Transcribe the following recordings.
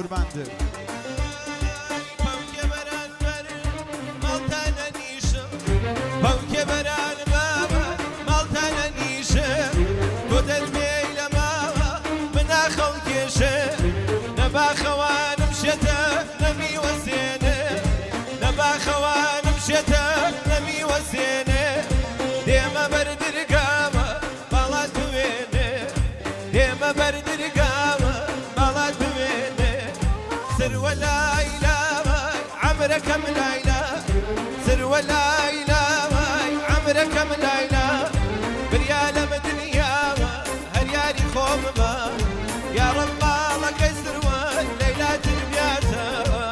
مەحمووربەند. پەوکێ بەرانبەر ماڵتانە نیشم پەوکێ بەرانبەر ماڵتانە نیشم تۆ دەربێی لە ماوە منا خەڵکێشە نە باخەوانم شێتە نەمیوەسێنێ نە باخەوانم شێتە نەمیوەسێنێ دێمە بەر درگامە باڵات بوێنێ دێمە بەر درگامە باڵات بوێنێ سروە لای لاوای عەمرەکەم لایلا سروە لای لاوای عەمرەکەم لایلا بریا لەم دنیاوە هەر یاری خۆم بە یا ڕەب ماڵەکەی سروە لەیلا تربیاتەوە.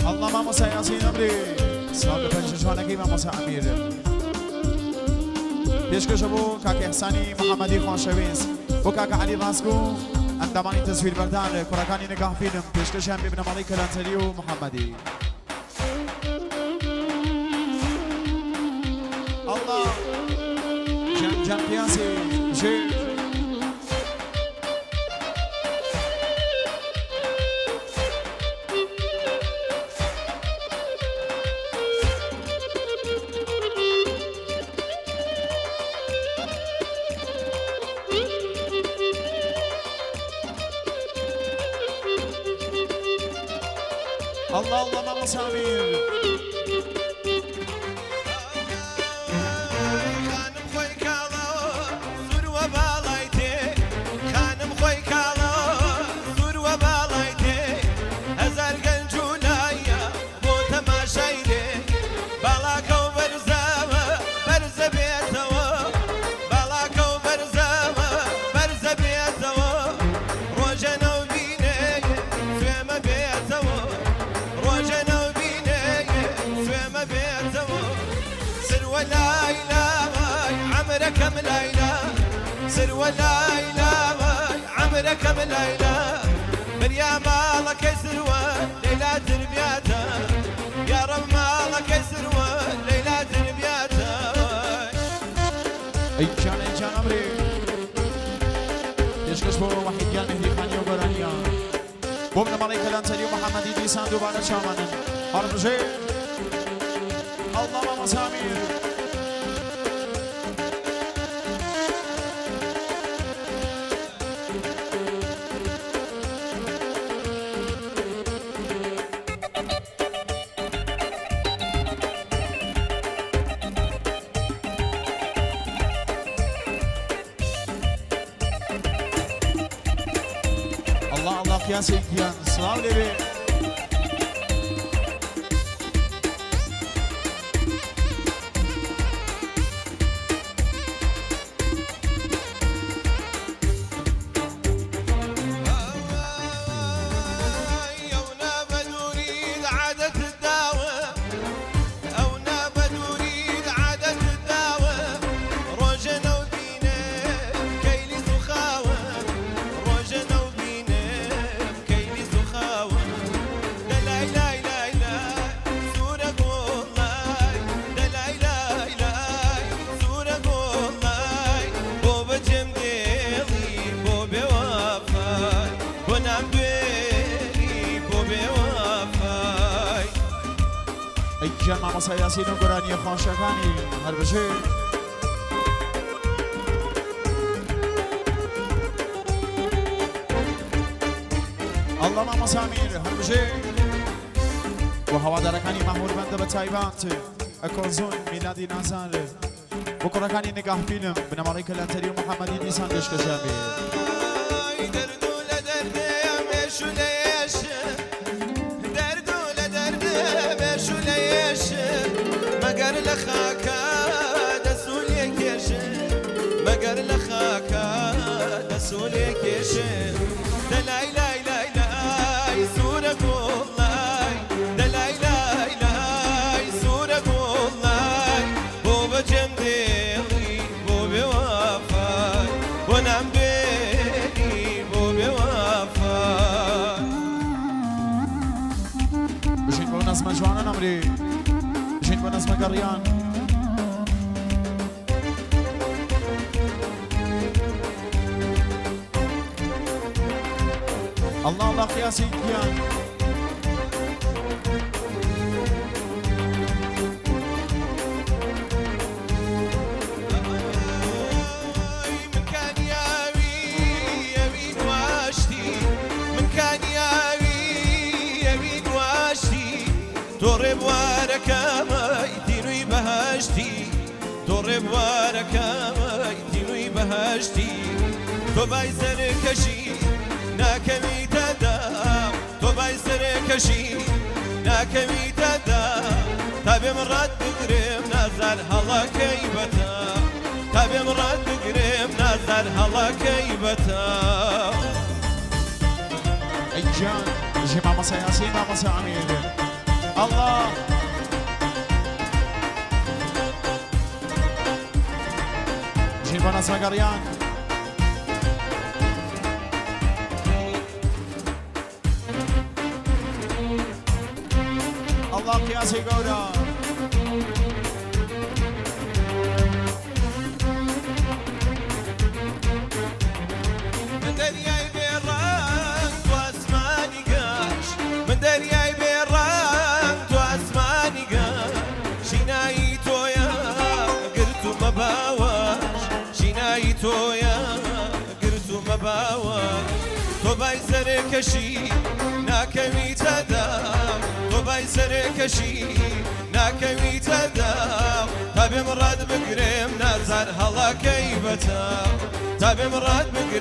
ئەڵڵا مامۆستا یاسین ئەمری سڵاو لە پەنجە جوانەکەی مامۆستا ئەمیر پێشکەشە بۆ کاکە ئیحسانی محەممەدی خۆشەویست بۆ کاکە عەلی ڕاستگۆ ئەندامانی تەسویربەردار کوڕەکانی نگاه فیلم پێشکەشیان بێ بنەماڵەی کەلانتەری و محەممەدی. ئەڵڵا جان جان قیاسی ژێ. ئەڵڵا ئەڵڵا مامۆستا ئەمیر. خانم خۆی کاڵە سوور وە باڵای تێ خانم خۆی کاڵە سوور وە باڵای تێ هەزار گەنج و لایە بۆ تەماشای دێ باڵاکە و بەرزەوە بەرزە بێتەوە باڵاکە و بەرزەوە بەرزە بێتەوە ڕۆژە نەو بینێ سوێمە بێتەوە ڕۆژە نەو بینێ سوێمە بێتەوە سروە لای لاوای عەمرەکەم لایلا سروە لای لاوای عەمرەکەم لایلا بریا ماڵەکەی سروە لەیلا تربیاتە یا ڕەب ماڵەکەی سروە لەیلا تربیاتە. ئەی گیان ئەی گیان ئەمرێ پێشکەش بۆ وەحید گیان مهدی خانی و گۆرانیە بۆ بنەماڵەی کەلانتەری و محەممەدی دیسان دووبارە چاوانن هەڵبژێ. ئەڵڵا مامۆستا ئەمیر. ئەڵڵا ئەڵڵا قیاسی گیان سڵاو لێبێ. ئەو نابەدورید عادەت داوە ئەو نابەدورید عادەت داوە ڕۆژە نەو بینێ کەیلی سوخاوە ڕۆژە نەو بینێ کەیلی سوخاوە دەلای لای لای لای سوورە گوڵای دەلای لای لای سوورە گوڵای بۆ بەجێم دێڵی بۆ بێوەفای بۆ نام دوێنی بۆ بێوەفای. ئەی گیان مامۆستا یاسین و گۆرانیە خۆشەکانی هەر بژێ. ئەڵڵا مامۆستا ئەمیر هەر بژێ. بۆ هەوادارەکانی مەحمووربەندە بە تایبەت ئەکۆزون میلادی نازار بۆ کوڕەکانی نگاه فیلم بنەماڵەی کەلانتەری و محەممەدی دیسان پێشکەشیان بێ. دەرد و لە دەردێ مێش و لە یێش دەرد و لە دەردێ مێش و لە یێش مەگەر لە خاکە دەسوولێ کێشێ مەگەر لە خاکە دەسوولێ کێشێ دەلای لای لای لای سوورە گوڵای دەلای لای لای سوورە گوڵای بۆ بەجێم دێڵی بۆ بێوەفای بۆ نام دوێنی بۆ بێوەفای. بژین بۆ نەزمە جوانە نەمری بژین بۆ نەزمە گەڕیان. اللە اللە قیاسی گیان. من کانیاوی ئەوین واشتی، من کانیاوی ئەوین واشتی، تۆ ڕێبوارەکەمەی تینووی بەهەشتی، تۆ ڕێبوارەکەمەی تینووی بەهەشتی، تۆ بای سەرکەشی ناکەویتە داو، تۆ بای سەرکەشی ناکەویتە داو، تا بێم ڕات بگرێم نازار هەڵەکەی بەتا، تا بێم ڕات بگرێم نازار هەڵەکەی بەتا. ئەی گیان ژی مامۆستا یاسین مامۆستا ئەمیر ئەڵڵا. ژیر بۆ نەزمە گەڕیان. ئەڵڵا قیاسی گەورە. من دەریای بێڕەنگ تو ئاسمانی گەش، من دەریای بێڕەنگ تو ئاسمانی گەش، شینایی تۆیە گرتومە باوەش، شینایی تۆیە گرتومە باوەش، تۆ بای سەرکەشی ناکەویتە داو، تۆ بای سەرکەشی ناکەویتە داو، تا بێم ڕات بگرێم نازار هەڵەکەی بەتاو، تا بێم ڕات بگرێم.